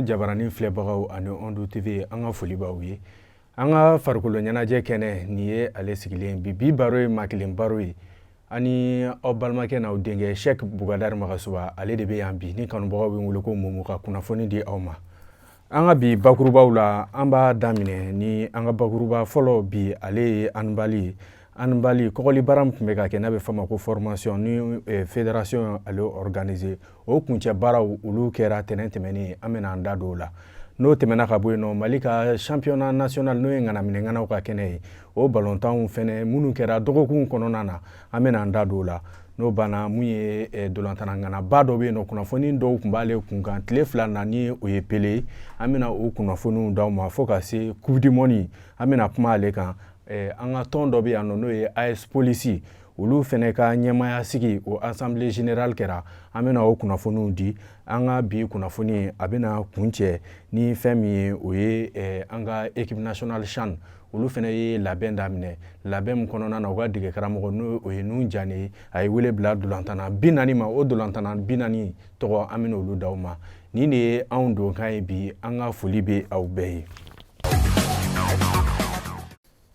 Jabaranin filɛbagaw ani Ondu TV, an ka foli b'aw ye. An ka farikolo ɲɛnajɛ kɛnɛ nin ye ale sigilen bi. Bi baro ye maa kelen baro ye, ani aw balimakɛ n'aw denkɛ Sɛki Bugadari Magasuba, ale de bɛ yan bi ni kanubagaw bɛ n wele ko Momo, ka kunnafoni di aw ma. An ka bi bakurubaw la, an b'a daminɛ ni an ka bakuruba fɔlɔ bi, ale ye handball ye. Handball kɔgɔli baara min tun bɛ ka kɛ, n'a bɛ fɔ a ma ko formation, ni fédération ale organiser, o kuncɛ baaraw olu kɛra tɛnɛn tɛmɛnen. An bɛna an da don o la. N'o tɛmɛna ka bɔ yen nɔ, Mali ka championnat national, n'o ye ŋanaminɛŋanaw ka kɛnɛ ye, o balontanw fɛnɛ minnu kɛra dɔgɔkun kɔnɔna na, an bɛna an da don o la. N'o banna, mun ye dolantana ŋanaba dɔ bɛ yen nɔ, kunnafoni dɔw tun b'ale kun kan tile 2 na, ni o ye Pele ye, an bɛna o kunnafoniw d'aw ma. Fo ka se Coupe du monde, an bɛna kuma ale kan. An ka tɔn dɔ bɛ yan nɔ, n'o ye AS Police, olu fɛnɛ ka ɲɛmaaya sigi, o assemblée générale kɛra, an bɛna o kunnafoniw di. An ka bi kunnafoni a bɛna kuncɛ ni fɛn min ye, o ye an ka équipe nationale CHAN, olu fɛnɛ ye labɛn daminɛ. Labɛn min kɔnɔna na, u ka dege karamɔgɔ, n'o o ye Nun Jane ye, a ye wele bila dolantana 40 ma. O dolantana 40 tɔgɔ, an bɛna olu d'aw ma. Nin de ye anw donkan ye bi. An ka foli bɛ aw bɛɛ ye.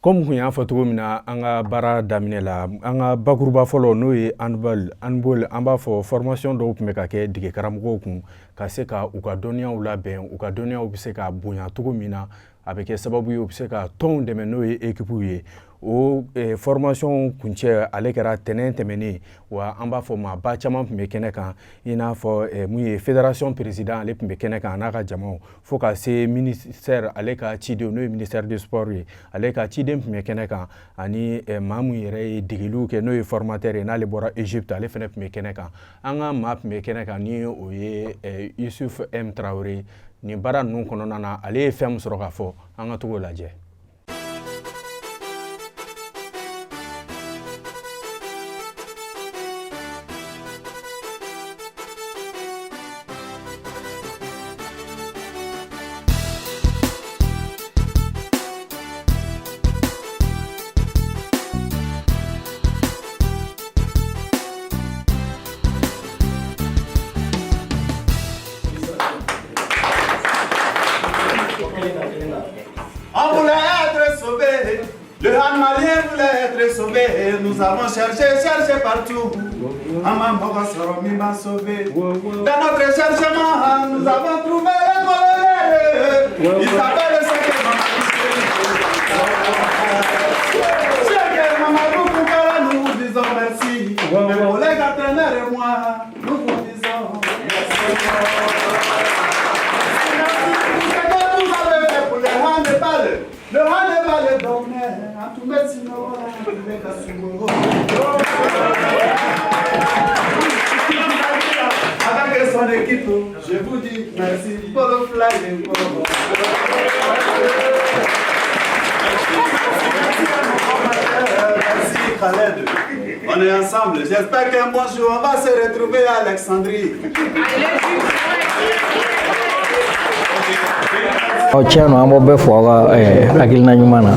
Komi kun y'a fɔ cogo min na an ka baara daminɛ la, an ka bakuruba fɔlɔ, n'o ye handball. Handball, an b'a fɔ formation dɔw tun bɛ ka kɛ dege karamɔgɔw kun, ka se ka u ka dɔnniyaw labɛn, u ka dɔnniyaw bɛ se ka bonya cogo min na, a bɛ kɛ sababu ye u bɛ se ka tɔnw dɛmɛ, n'o ye équipe ye. O formation kuncɛ, ale kɛra tɛnɛn tɛmɛnen. Wa an b'a fɔ maaba caman tun bɛ kɛnɛ kan, i n'a fɔ mun ye fédération président, ale tun bɛ kɛnɛ kan a n'a ka jamaw, fo ka se ministère ale ka ciden, n'o ye ministère du sport ye, ale ka ciden tun bɛ kɛnɛ kan, ani maa mun yɛrɛ ye degeliw kɛ, n'o ye formateur ye, n'ale bɔra Égypte, ale fana tun bɛ kɛnɛ kan. An ka maa tun bɛ kɛnɛ kan, ni o ye Yusuf M Tarawele. Nin baara ninnu kɔnɔna na, ale ye fɛn min sɔrɔ ka fɔ, an ka t'o lajɛ. On voulait être sauvé, le hand malien voulait être sauvé. Nous avons cherché, cherché partout. An ma mɔgɔ sɔrɔ min b'a sauvé. Dans notre cherchement, nous avons trouvé le colonel. Il s'appelle Seke Mamadou. Seke Mamadou Koukara, nous vous disons merci. Mes collègues entraîneurs et moi, nous vous disons merci. Merci pour ce que vous avez fait pour le handball. Le handball dormait, en tout cas, sinon, avec son équipe, je vous dis merci pour le fly. Merci Khaled. On est ensemble. J'espère qu'un bon jour, on va se retrouver à Alexandrie. Ɔ, tiɲɛ don, an b'aw bɛɛ fo aw ka hakilina ɲuman na,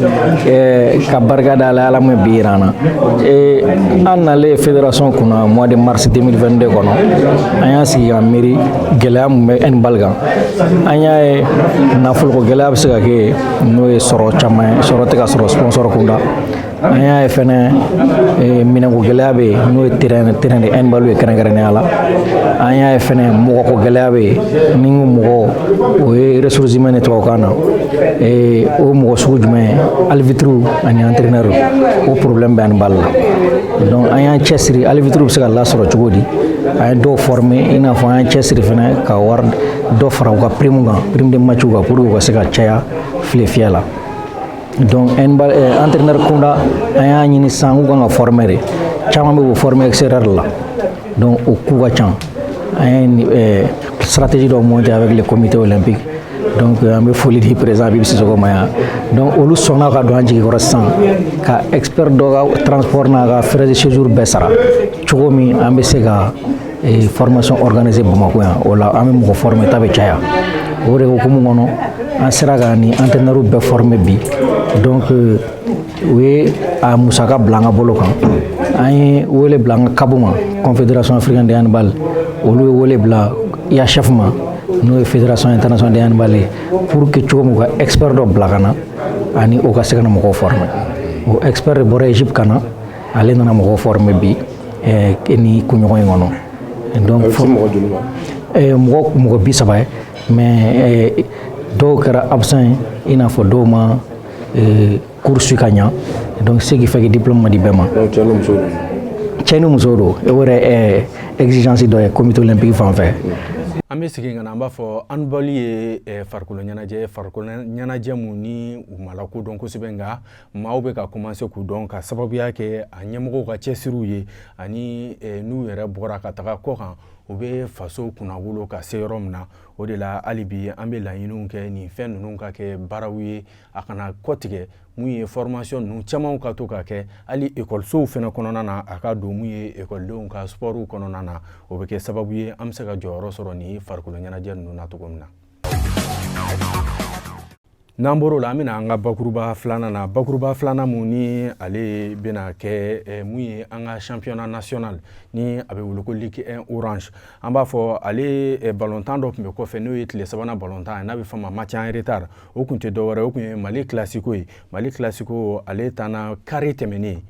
ka barika da Ala, Ala min bi yira an na. An nalen fédération kunna mois de mars 2022 kɔnɔ, an y'an sigi ka miiri gɛlɛya mun bɛ handball kan. An y'a ye nafoloko gɛlɛya bɛ se ka kɛ yen, n'o ye sɔrɔ caman ye, sɔrɔ tɛ ka sɔrɔ sponsor kunda. An y'a ye fɛnɛ minɛnko gɛlɛya bɛ yen, n'o ye terrain de handball ye kɛrɛnkɛrɛnnenya la. An y'a ye fɛnɛ mɔgɔko gɛlɛya bɛ yen. Ni n ko mɔgɔ, o ye ressources humaines tubabukan na. O mɔgɔ sugu jumɛn ye? Arbitre ani entraîneur, o problème bɛ handball la. Donc an y'an cɛsiri, arbitre bɛ se ka lasɔrɔ cogo di? An ye dɔw former, i n'a fɔ an y'an cɛsiri fɛnɛ ka wari dɔ fara u ka prime kan, prime de match kan, pour que u ka se ka caya file fiyɛ la. Donc handball entraîneur kunda, an y'a ɲini sisan k'u kan ka former de, caman bɛ k'o former extérieur la, donc o coût ka ca. An ye stratégie dɔ monter avec le comité olympique. Donc an bɛ foli di président Habib Sissoko ma yan. Donc olu sɔnna ka don an jigi kɔrɔ sisan ka expert dɔ ka transport n'a ka frais de séjour bɛɛ sara, cogo min an bɛ se ka formation organiser Bamakɔ yan. O la an bɛ mɔgɔ former ta bɛ caya. O de hukumu kɔnɔ, an sera ka nin entraîneur bɛɛ former bi. Donc u ye a musaka bila an ka bolo kan. An ye wele bila an ka CAB ma, Confédération africaine de handball, olu ye wele bila IHF ma. n'o ye Fédération internationale de handball ye, pour que cogo min u ka expert dɔ bila ka na ani o ka se ka na mɔgɔw former. O expert de bɔra Égypte ka na, ale nana mɔgɔw former bi ni kunɲɔgɔn in kɔnɔ. Donc mɔgɔ 30 ye, mais dɔw kɛra absent ye, i n'a fɔ dɔw ma cours ka ɲa. Donc ce qui fait que diplôme ma di bɛɛ ma. Cɛ ni muso don, o yɛrɛ exigence dɔ ye Comité olympique fan fɛ. An bɛ segin ka na, an b'a fɔ handball ye farikolo ɲɛnajɛ, farikolo ɲɛnajɛ mun ni u ma lakodɔn kosɛbɛ, nka maaw bɛ ka commencer k'u dɔn ka sababuya kɛ a ɲɛmɔgɔw ka cɛsiriw ye, ani n'u yɛrɛ bɔra ka taga kɔ kan, u bɛ faso kunnawolo ka se yɔrɔ min na. O de la, hali bi an bɛ laɲiniw kɛ nin fɛn ninnu ka kɛ baaraw ye, a kana kɔtigɛ. Mun ye formation ninnu camanw ka to ka kɛ hali ekɔlisow fana kɔnɔna na, a ka don mun ye ekɔlidenw ka sportw kɔnɔna na, o bɛ kɛ sababu ye an bɛ se ka jɔyɔrɔ sɔrɔ nin farikolo ɲɛnajɛ ninnu na cogo min na. N'an bɔr'o la, an bɛna an ka bakuruba filanan na. Bakuruba filanan mun ni ale bɛna kɛ mun ye an ka championnat national ni a bɛ wele ko Ligue 1 Orange. An b'a fɔ ale balontan dɔ tun bɛ kɔfɛ, n'o ye tile sabanan balontan ye, n'a bɛ fɔ a ma match en retard. O tun tɛ dɔwɛrɛ, o tun ye Mali Classico ye. Mali Classico, ale tanna kari tɛmɛnen.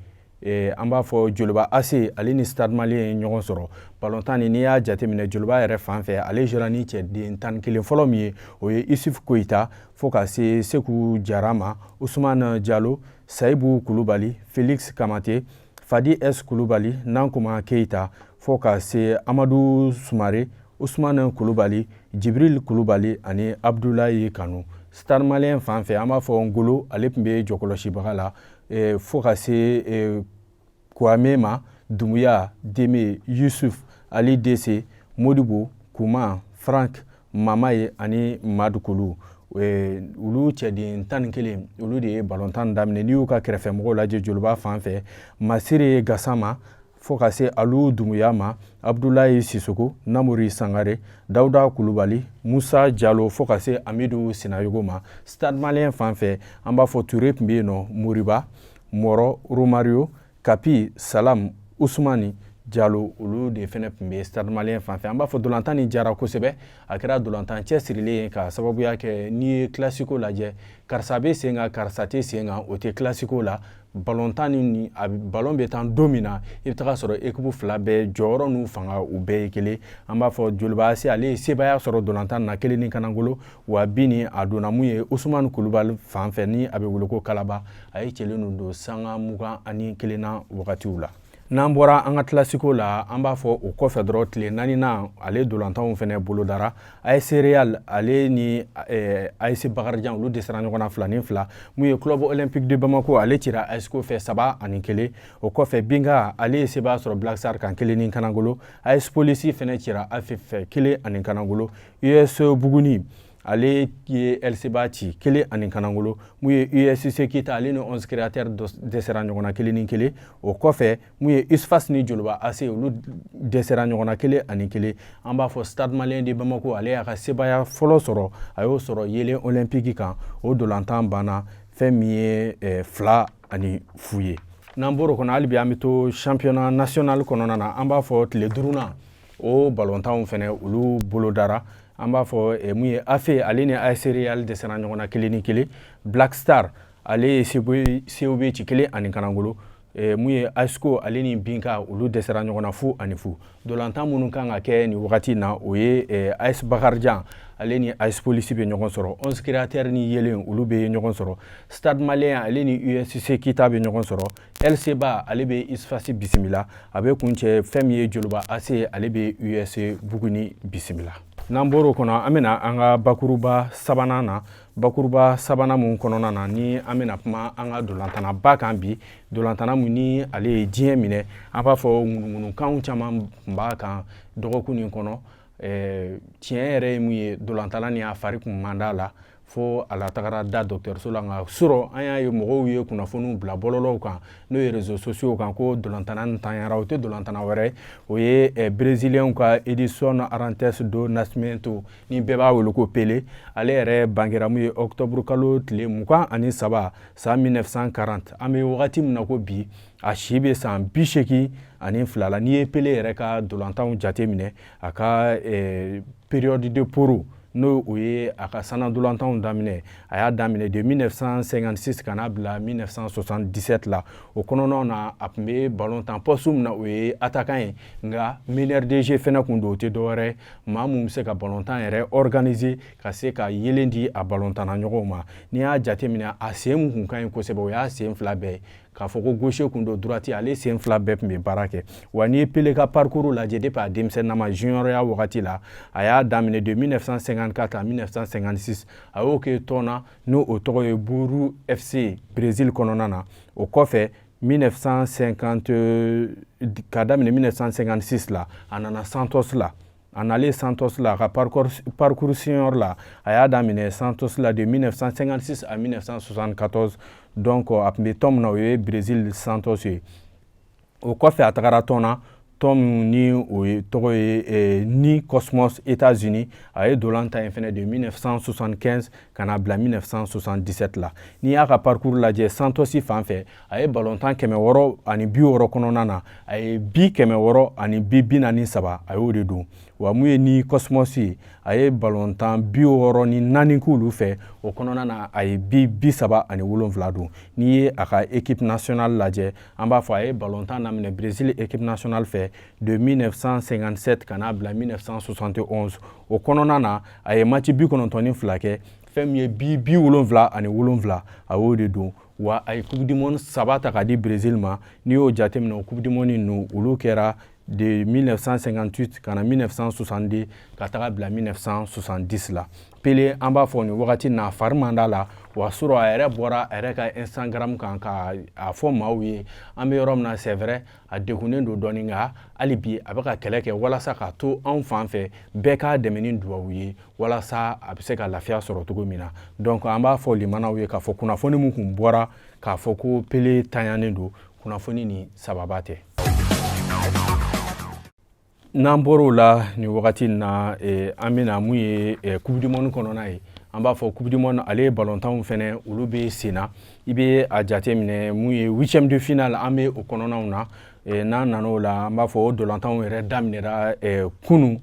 An b'a fɔ Joliba AC, ale ni Stade Malien ye ɲɔgɔn sɔrɔ balontan ni. N'i y'a jateminɛ, Joliba yɛrɛ fan fɛ, ale jɔra ni cɛden 11 fɔlɔ min ye, o ye Isuf Koyita, fo ka se Seku Jara ma, Usumani Jalo, Sayibu Kulubali, Felix Kamate, Fadi S Kulubali, Nankuma Keyita, fo ka se Amadu Sumare, Usumani Kulubali, Jibril Kulubali ani Abdulayi Kanu. Stade Malien fan fɛ, an b'a fɔ Ngolo, ale tun bɛ jɔkɔlɔsibaga la, fo ka se Kwame ma, Dumuya, Deme, Yusuf, Ali Dese, Modibo, Kuma, Frank, Mamaye ani Madu Kulu. Olu cɛden 11, olu de ye balontan daminɛ. N'i y'u ka kɛrɛfɛmɔgɔw lajɛ, Joliba fan fɛ, Masire Gasama, fo ka se Alu Dumuya ma, Abdulayi Sisoko, Namori Sangare, Dawuda Kulubali, Musa Jalo, fo ka se Amidu Sinayogo ma. Stade Malien fan fɛ, an b'a fɔ Ture tun bɛ yen nɔ, Moriba, Mɔrɔ, Romario, Kapi, Salam, Usumani Jalo, olu de fɛnɛ tun bɛ Stade Malien fan fɛ. An b'a fɔ dolantan nin jara kosɛbɛ, a kɛra dolantan cɛsirilen ye, ka sababuya kɛ n'i ye Classico lajɛ, karisa bɛ sen kan, karisa tɛ sen kan, o tɛ Classico la. Balontan ni a balon bɛ taa don min na, i bɛ taga sɔrɔ équipe fila bɛɛ jɔyɔrɔ n'u fanga u bɛɛ ye kelen. An b'a fɔ Joliba AC, ale ye sebaaya sɔrɔ dolantan na 1 ni kanangolo. Wa bi ni a donna mun ye Usumani Kulubali fan fɛ, ni a bɛ wele ko Kalaba, a ye cɛlen ninnu don sanga 21 na wagatiw la. N'an bɔra an ka Classico la, an b'a fɔ o kɔfɛ dɔrɔn, tile naaninan, ale dolantanw fɛnɛ bolodara. AS Real, ale ni AS Bakarijan, olu dɛsɛra ɲɔgɔn na 2-2. Mun ye Club Olympique de Bamako, ale cira ASCO fɛ 3-1. O kɔfɛ, Binga, ale ye sebaaya sɔrɔ Black Star kan 1 ni kanangolo. AS Police fɛnɛ cira AFF fɛ 1 ani kanangolo. US Buguni, ale ye LCBA ci 1 ani kanangolo. Mun ye USC Kita, ale ni 11 Créateur dɛsɛra ɲɔgɔn na 1-1. O kɔfɛ, mun ye USFAS ni Joliba AC, olu dɛsɛra ɲɔgɔn na 1-1. An b'a fɔ Stade Malien de Bamako, ale y'a ka sebaaya fɔlɔ sɔrɔ, a y'o sɔrɔ Yelen Olympique kan. O dolantan banna fɛn min ye 2-0 ye. N'an bɔr'o kɔnɔ, hali bi an bɛ to championnat national kɔnɔna na. An b'a fɔ tile duurunan, o balontanw fɛnɛ, olu bolodara. An b'a fɔ mun ye AFE, ale ni AS Real dɛsɛra ɲɔgɔn na 1-1. Black Star, ale ye COB ci 1 ani kanangolo. Mun ye ASCO, ale ni Binka, olu dɛsɛra ɲɔgɔn na 0-0. Dolantan minnu kan ka kɛ nin wagati in na, o ye AS Bakarijan, ale ni AS Police bɛ ɲɔgɔn sɔrɔ, 11 Créateur ni Yelen, olu bɛ ɲɔgɔn sɔrɔ, Stade Malien, ale ni USC Kita bɛ ɲɔgɔn sɔrɔ, LCBA, ale bɛ USFAS bisimila. A bɛ kuncɛ fɛn min ye Joliba AC, ale bɛ US Buguni bisimila. N'an bɔr'o kɔnɔ, an bɛna an ka bakuruba sabanan na. Bakuruba sabanan mun kɔnɔna na ni an bɛna kuma an ka dolantannaba kan bi, dolantanna mun ni ale ye diɲɛ minɛ, an b'a fɔ ŋunuŋunukanw caman tun b'a kan dɔgɔkun nin kɔnɔ. Tiɲɛ yɛrɛ ye mun ye, dolantanna ni a fari kun man d'a la. Fo a latagara da dɔgɔtɔrɔso la. Nka surɔ, an y'a ye mɔgɔw ye kunnafoniw bila bɔlɔlɔw kan, n'o ye réseaux sociaux kan, ko dolantanna nin tanyara. O tɛ dolantanna wɛrɛ, o ye Brésilien ka Edson Arantes do Nascimento, ni bɛɛ b'a wele ko Pele. Ale yɛrɛ bangera mun ye octobre kalo tile 23, san 1940. An bɛ wagati min na ko bi, a si bɛ san 82 la. N'i ye Pele yɛrɛ ka dolantanw jateminɛ, a ka période de pro, n'o o ye a ka sanna dolantanw daminɛ, a y'a daminɛ de 1956 ka n'a bila 1977 la. O kɔnɔnaw na, a tun bɛ ballon tan poste min na, o ye attaquant ye, nka meneur de jeu fɛnɛ kun don. O tɛ dɔwɛrɛ, maa mun bɛ se ka ballon tan yɛrɛ organiser ka se ka yelen di a ballon tanna ɲɔgɔnw ma. N'i y'a jateminɛ, a sen mun kun ka ɲi kosɛbɛ, o y'a sen fila bɛɛ ye. K'a fɔ ko gaucher kun don, droite, ale sen fila bɛɛ tun bɛ baara kɛ. Wa n'i ye Pele ka parcours lajɛ, depuis a denmisɛnninama, junior wagati la, a y'a daminɛ de 1954 à 1956. A y'o kɛ tɔn na, n'o o tɔgɔ ye Bauru FC, Brésil kɔnɔna na. O kɔfɛ, 1950 ka daminɛ 1956 la, a nana Santos la. A nalen Santos la, a ka parcours senior la, a y'a daminɛ Santos la de 1956 à 1974. Donc a tun bɛ tɔn min na, o ye Brésil Santos ye. O kɔfɛ, a tagara tɔn na, tɔn min ni o ye tɔgɔ ye New Cosmos, États-Unis. A ye dolan ta yen fɛnɛ de 1975 ka na bila 1977 la. N'i y'a ka parcours lajɛ Santos fan fɛ, a ye balontan 660 kɔnɔna na, a ye bi 643, a y'o de don. Wa mun ye New Cosmos ye, a ye balontan 64 k'olu fɛ. O kɔnɔna na, a ye bi 37 don. N'i ye a ka équipe nationale lajɛ, an b'a fɔ a ye balontan daminɛ Brésil équipe nationale fɛ de 1957 ka n'a bila 1971. O kɔnɔna na, a ye match 92 kɛ. Fɛn min ye bi 77, a y'o de don. Wa a ye Coupe du monde saba ta k'a di Brésil ma. N'i y'o jateminɛ, o Coupe du monde ninnu, olu kɛra de 1958 ka na 1962, ka taga bila 1970 la. Pele, an b'a fɔ nin wagati na, a fari man d'a la. Wa surɔ, a yɛrɛ bɔra a yɛrɛ ka Instagram kan ka a fɔ maaw ye. An bɛ yɔrɔ min na, c'est vrai, a degunnen don dɔɔni, nka hali bi a bɛ ka kɛlɛ kɛ walasa k'a to anw fan fɛ, bɛɛ k'a dɛmɛ ni duwawu ye, walasa a bɛ se ka lafiya sɔrɔ cogo min na. Donc an b'a fɔ limanaw ye k'a fɔ kunnafoni min kun bɔra k'a fɔ ko Pele tanyanen don, kunnafoni ni sababa tɛ. N'an bɔr'o la nin wagati na, an bɛna mun ye Coupe du monde kɔnɔna ye. An b'a fɔ Coupe du monde, ale ye balontanw fɛnɛ, olu bɛ sen na. I bɛ a jateminɛ, mun ye huitième de finale, an bɛ o kɔnɔnaw na. N'an nan'o la, an b'a fɔ o dolantanw yɛrɛ daminɛra kunun,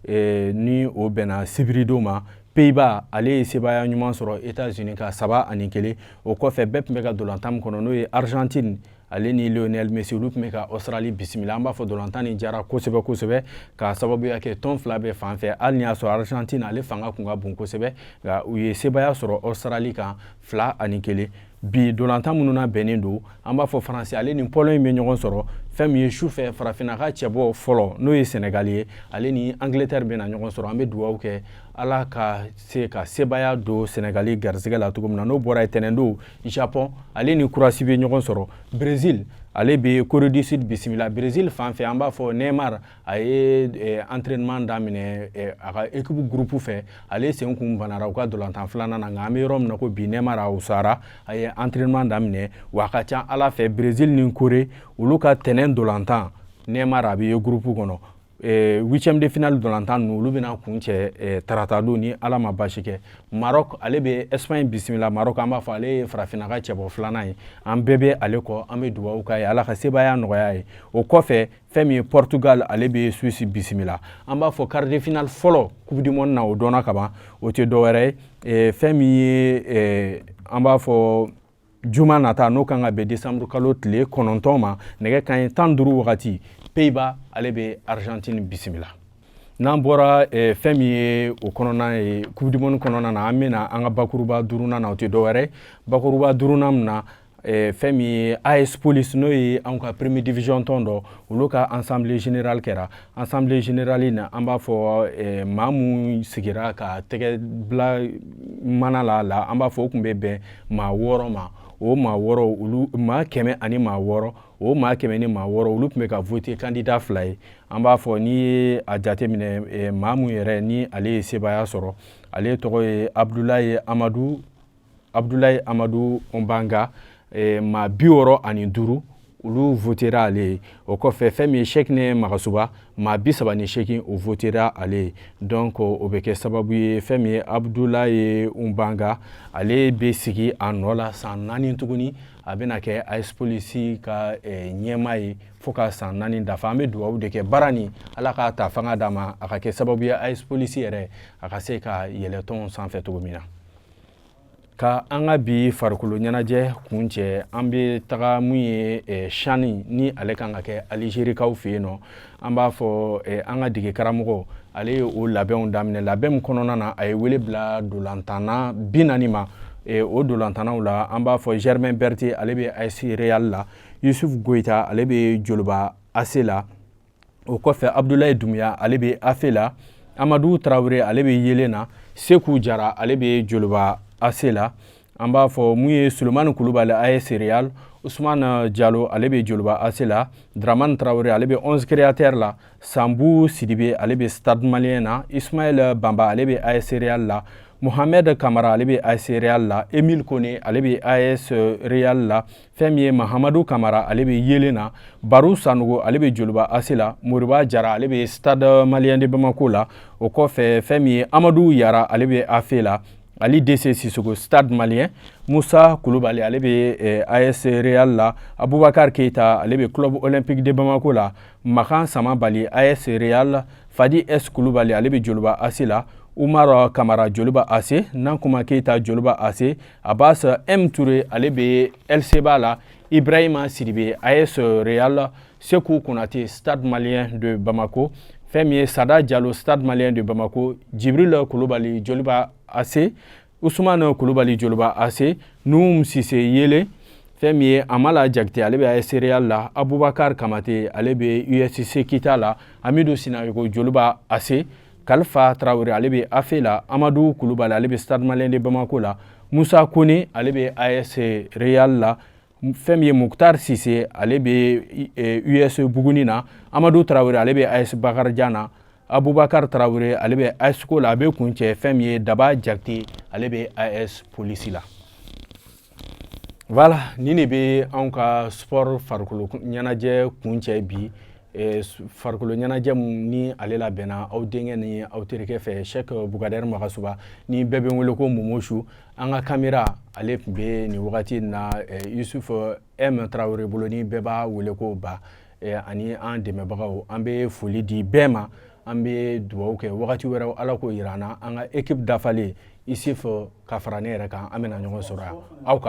ni o bɛnna sibiridon ma. Pays-Bas, ale ye sebaaya ɲuman sɔrɔ États-Unis ka 3-1. O kɔfɛ, bɛɛ tun bɛ ka dolantan min kɔnɔ, n'o ye Argentine, ale ni Lionel Messi, olu tun bɛ ka Australie bisimila. An b'a fɔ dolantan nin jara kosɛbɛ kosɛbɛ, ka sababuya kɛ tɔn fila bɛɛ fan fɛ. Hali ni y'a sɔrɔ Argentine, ale fanga kun ka bon kosɛbɛ, nka u ye sebaaya sɔrɔ Australie kan 2-1. Bi dolantan minnu na bɛnnen don, an b'a fɔ Faransi, ale ni Pologne bɛ ɲɔgɔn sɔrɔ. Fɛn min ye sufɛ, farafinna ka cɛbɔ fɔlɔ, n'o ye Sénégal ye, ale ni Angleterre bɛna ɲɔgɔn sɔrɔ. An bɛ dugawu kɛ Ala ka se ka sebaaya don Sénégal garisɛgɛ la cogo min na. N'o bɔra yen, tɛnɛndon, Japon, ale ni Croatie bɛ ɲɔgɔn sɔrɔ. Brésil, ale bɛ Corée du Sud bisimila. Brésil fan fɛ, an b'a fɔ Neymar, a ye entraînement daminɛ a ka équipe groupe fɛ. Ale sen kun banara u ka dolantan filanan na, nka an bɛ yɔrɔ min na ko bi, Neymar a wusara, a ye entraînement daminɛ. Wa a ka ca Ala fɛ, Brésil ni Corée, olu ka tɛnɛn dolantan, Neymar a bɛ ye groupe kɔnɔ. Huitième de finale dolantan ninnu, olu bɛna kun cɛ tarata don, ni Ala ma basi kɛ. Maroc, ale bɛ Espagne bisimila. Maroc, an b'a fɔ ale ye farafinna ka cɛbɔ filanan ye. An bɛɛ bɛ ale kɔ, an bɛ dugawu k'a ye, Ala ka sebaaya nɔgɔya ye. O kɔfɛ, fɛn min ye Portugal, ale bɛ Suisse bisimila. An b'a fɔ quart de finale fɔlɔ Coupe du monde na, o dɔnna kaban. O tɛ dɔwɛrɛ ye, fɛn min ye, an b'a fɔ juma nata, n'o kan ka bɛn décembre kalo tile 9 ma, nɛgɛ kanɲɛ 15 wagati, Pays-Bas, ale bɛ Argentine bisimila. N'an bɔra fɛn min ye o kɔnɔna ye, Coupe du monde kɔnɔna na, an bɛna an ka bakuruba duurunan na. O tɛ dɔwɛrɛ, bakuruba duurunan min na, fɛn min ye AS Police, n'o ye anw ka première division tɔn dɔ, olu ka assemblée générale kɛra. Assemblée générale na, an b'a fɔ maa mun sigira ka tɛgɛ bila mana la, an b'a fɔ o tun bɛ bɛn maa wɔɔrɔ ma. O maa wɔɔrɔ, olu maa 106, o maa 106, olu tun bɛ ka voter candidat fila ye. An b'a fɔ n'i ye a jateminɛ, maa mun yɛrɛ ni ale ye sebaaya sɔrɔ, Ale tɔgɔ ye Abudulayi Amadu, Abudulayi Amadu Onbanga. Maa 65, olu votera ale ye. O kɔfɛ, fɛn min ye Sɛkinɛ Magasuba, maa 38, o votera ale ye. Donc o bɛ kɛ sababu ye, fɛn min ye Abudulayi Onbanga, ale bɛ sigi a nɔ la san 4 tuguni. A bɛna kɛ AS Polisi ka ɲɛmaa ye fo ka san 4 dafa. An bɛ dugawu de kɛ baara nin, Ala k'a ta fanga d'a ma, a ka kɛ sababu ye AS Polisi yɛrɛ a ka se ka yɛlɛ tɔnw sanfɛ cogo min na. Ka an ka bi farikolo ɲɛnajɛ kun cɛ, an bɛ taga mun ye CHAN ni ale kan ka kɛ Alizerikaw fɛ yen nɔ. An b'a fɔ an ka dege karamɔgɔ, ale ye o labɛnw daminɛ. Labɛn min kɔnɔna na, a ye wele bila dolantanna 40 ma. O dolantannaw la, an b'a fɔ Germain Berthe, ale bɛ AS Real la. Yusuf Goyita, ale bɛ Joliba AC la. O kɔfɛ, Abudulayi Dumuya, ale bɛ AFE la. Amadu Tarawele, ale bɛ Yelen na. Seku Jara, ale bɛ Joliba AC la. An b'a fɔ mun ye Solomani Kulubali, AS Real. Usman Jalo, ale bɛ Joliba AC la. Dramani Tarawele, ale bɛ 11 Créateur la. Sanbu Sidibe, ale bɛ Stade Malien na. Ismaël Bamba, ale bɛ AS Real la. Mohamed Kamara, ale bɛ AS Real la. Emile Kone, ale bɛ AS Real la. Fɛn min ye Mahamadu Kamara, ale bɛ Yelen na. Baru Sanogo, ale bɛ Joliba AC la. Moriba Jara, ale bɛ Stade Malien de Bamako la. O kɔfɛ, fɛn min ye Amadu Yara, ale bɛ AFE la. Ali Dese Sisoko, Stade Malien. Musa Kulubali, ale bɛ AS Real la. Abubakar Keita, ale bɛ Club Olympique de Bamako la. Makan Samabali, AS Real. Fadi S Kulubali, ale bɛ Joliba AC la. Umar Kamara, Joliba AC. Nankuma Keita, Joliba AC. Abbas M Touré, ale bɛ LCBA la. Ibrahima Sidibe, AS Real. Sekou Konate, Stade Malien de Bamako. Fɛn min ye Sada Jalo, Stade Malien de Bamako. Jibril Kulubali, Joliba AC. Usumane Kulubali, Joliba AC. Nuhum Sise, Yele. Fɛn min ye Amala Jakite, ale bɛ AS Real la. Abubakar Kamate, ale bɛ USC Kita la. Amidu Sinayogo, Joliba AC. Kalifa Tarawele, ale bɛ AFE la. Amadu Kulubali, ale bɛ Stade Malien de Bamako la. Musa Kone, ale bɛ AS Real la. Fɛn min ye Mukhtar Sise, ale bɛ US Buguni na. Amadu Tarawele, ale bɛ AS Bakarijan na. Abubakar Tarawele, ale bɛ ASCO la. A bɛ kun cɛ, fɛn min ye Daba Jakite, ale bɛ AS Polisi la. Voilà, nin de bɛ anw ka sport farikolo ɲɛnajɛ kun cɛ bi. Farikolo ɲɛnajɛ mun ni ale labɛnna aw denkɛ ni aw terikɛ fɛ, Cheikh Bukadɛri Magasuba, ni bɛɛ bɛ n wele ko Momosu. An ka kamera, ale tun bɛ nin wagati na Yusuf M Tarawele bolo, ni bɛɛ b'a wele ko Ba, ani an dɛmɛbagaw. An bɛ foli di bɛɛ ma, an bɛ dugawu kɛ wagati wɛrɛ, Ala k'o yira an na. An ka équipe dafalen, Isif ka fara ne yɛrɛ kan, an bɛna ɲɔgɔn sɔrɔ yan. Aw k'an